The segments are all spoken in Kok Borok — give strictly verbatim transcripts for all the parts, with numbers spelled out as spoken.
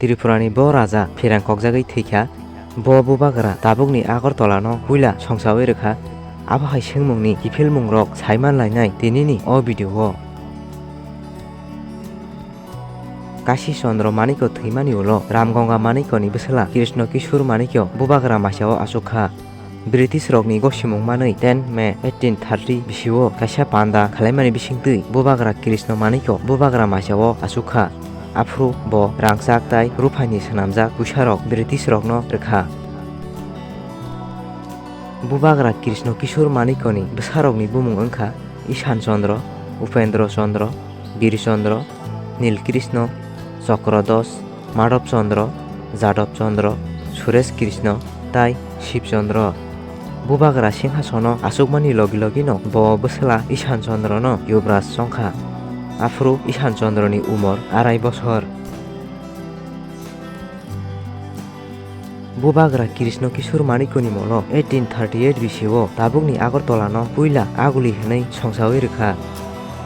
Tripurani bo raja pherang kokjagwi thwikha. Bo bubagra tabukni Agartala no puila songsawi rwkha. Abo hai swngmungni kiphilmungrok saiman lainai tinini o video o. Kashi Chandra Manikya thwimani ulo Ramganga Manikyani bwsala Krishna Kishore Manikya bubagra maisao achukha. British rokni gosimung manwi ten May eighteen thirty bisio kaisa panda khwlaimani bisingtwi bubagra Krishna Manikya bubagra maisao achukha. Aphuru bo rangchak tai ruphaini swnamjak puisarok British rokno rwkha. Bubagra Krishna Kishore Manikyani bwsarokni bumung wngkha Ishan Chandra, Upendra Chandra, Bir Chandra, Nil Krishna, Chakra Das, Madhav Chandra, Jadhav Chandra, Suresh Krishna tai Shiv Chandra. Bubagra singhasono achukmani logi logino bo bwsala Ishan Chandrano Yuvraj chongkha. Aphuru Ishan Chandrani umor arai bosor. Bubagra Krishna Kishore Manikyani molo eighteen thirty-eight bisio tabukni Agartala no puila Aguli hwnwi songsawi rwkha.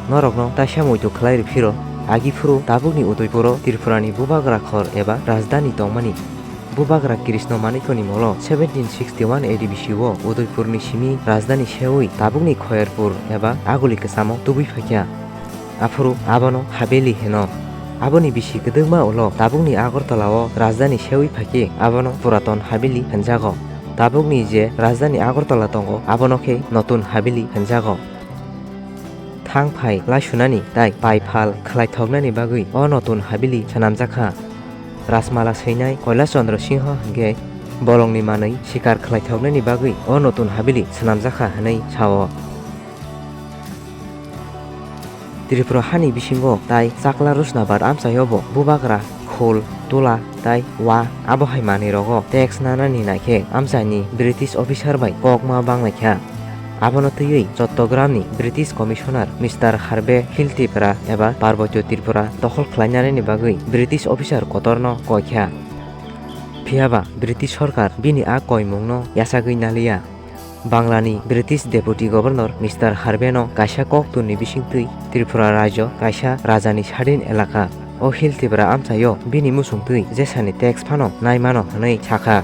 Norokno taisa muitu khlai rwphiro, agiphuru tabukni Udaipuro Tripurani bubagra khor eba rajdhani tongmani. Bubagra Krishna Manikyani molo seventeen sixty-one A D bisio Udaipurni simi rajdhani sewi tabukni Khoyerpur eba Aguli kwchamo tubui phaikha. Aphuru abono Haveli hino. Aboni bisi kwdwkma ulo tabukni Agartala o rajdhani sewi phaikhe abono Puraton Haveli hinjago. Tabukni je rajdhani Agartala tongo abono khe Notun Haveli hinjago. Thang phai laisunani tai pai phal khlaithoknani bagwi o Notun Haveli swnamjakha. Rajmala swinai Kailash Chandra Singha hinkhe bolongni manwi sikar khlaithoknani bagwi o Notun Haveli swnamjakha hwnwi sao. Tripura hani bisingo tai Chakla Rusnabad amchaio bo bubagra khul, tula tai wa abo hai manwi rogo tax nanani naikhe amchaini British officer bai kokma banglaikha. Abono twiwi Chottogramni British Commissioner Mister Harvey Hill Tipra eba Parbotyo Tripura dokhol khlainani bagwi British officer kotorno koikha. Phiyaba British sorkar bini a koimungno yachagwi naliya. Banglani British Deputy Governor Mister Harvey no kaisa koktwrwni bisingtwi Tripura rajyo kaisa rajani sadin elaka o Hill Tipra amchaio bini muchungtwi jesani tax phano naimano hwnwi sakha.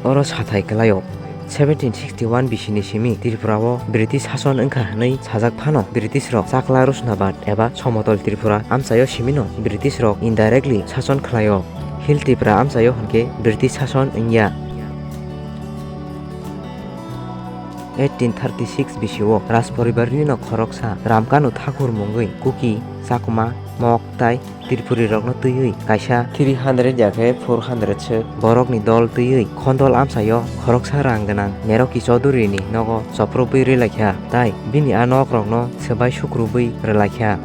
Oro sathai kwlaio, seventeen sixty-one bisini simi Tripura o British sason wngkha hwnwi sajak phano British rok Chakla Rusnabad eba Somotol Tripura amchaio simino British rok indirectly sason khlaio. Hill Tipra amchaio hwnkhe British sason wngya. Eighteen thirty-six bisio Rajporibarni no khoroksa Ramkanu Thakur mungwi Kuki, Chakma, Mok tai Tripuri rokno twiwi kaisa three hundred ya khe four hundred swk borokni dol twiwi Khondol amchaio khoroksa rang gwnang Meroki Chaudhury ni nogo chopropwi rwlaikha, tai bini a nok rokno swbai sukrubwi rwlaikha.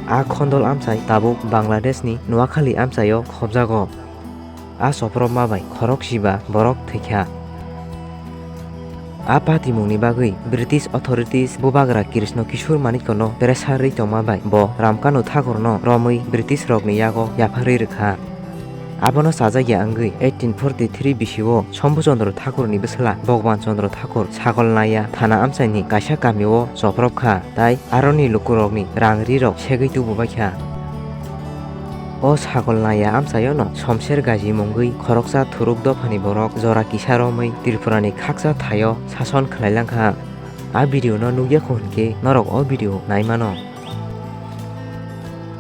A Khondol amchai tabuk Bangladesh ni Noakhali amchaio khobjago. A chopropma bai khorok siba borok thwikha. A patimungni bagwi British authorities bubagra Krishna Kishore Manikya no pressure rwi tongma bai bo Ramkanu Thakur no romwi British rokni yago yapharwi rwkha. Abono chajakya wngwi eighteen forty-three bisio Shambhu Chandra Thakur ni bwsla Bhagwan Chandra Thakur Sagol Naya thana amchaini kaisa kamio chopropkha, tai aroni lukurokni rang rirok segwi tububaikha. O Sagol Naya amchaiono Somser Gaji mungwi khoroksa Thuruk dophani borok jora kisa romwi Tripurani khaksa thaio sason khlailangkha. A video no nukya kho hinkhe norok o video naimano.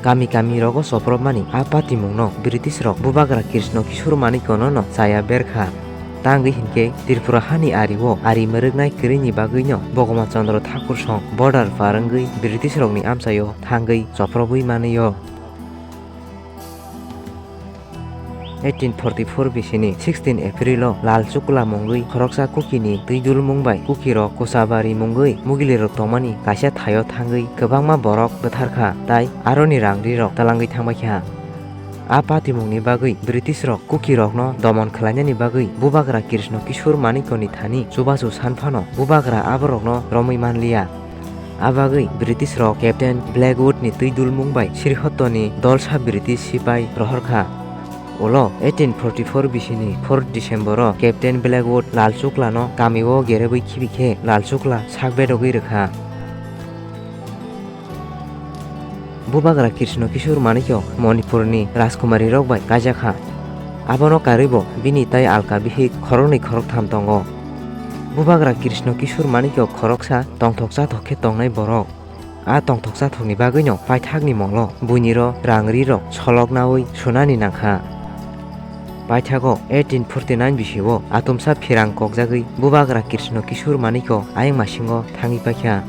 Kami kami rogo chopropmani a patimungno British rok bubagra Krishna Kishore Manikya no no chaya berkha. Tangwi hinkhe Tripura hani ario ari mwrwknai kwrwini bagwino Bhagwan Chandra Thakur song border par wngwi British rokni amchaio thangwi chopropwi manwio. Eighteen forty-four bisini sixteen April o Lal Chukla mungwi khoroksa Kukini twi dulmung bai Kukirok Kochabari mungwi mugilirok tongmani kaisa thaio thangwi kwbangma borok bwtharkha tai aroni rang rirok twlangwi thangbaikha. A patimungni bagwi British rok Kuki rokno domon khlainani bagwi bubagra Krishna Kishore Manikya ni thani chubachu san phano bubagra aborokno romwi manliya. A bagwi British rok Captain Blackwood ni twi dulmung bai Srihotto ni dolsa British sipai rohorkha. Ulo eighteen forty-four bisini fourth December o Captain Blackwood Lal Chukla no kamio gerebwi khibi khe Lal Chukla sak bedogwi rwkha. Bubagra Krishna Kishore Manikya Manipurni rajkumarirok bai kaijakha. Abono karwibo bini tai alka bihik khoroknwi khoroktham tongo. Bubagra Krishna Kishore Manikya khoroksa tongthok chathok khe tongnai borok. A tongthok chathokni bagwino paithakni molo buiniro rang rirok solok naui sunani nangkha. Paithago eighteen forty nine bisio atumsa phirang kokjagwi Bubagra Krishna Kishore Manikya ayang masingo thangwi paikha.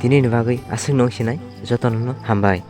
Tinini bagwi aswk nung sinai jotono hambai.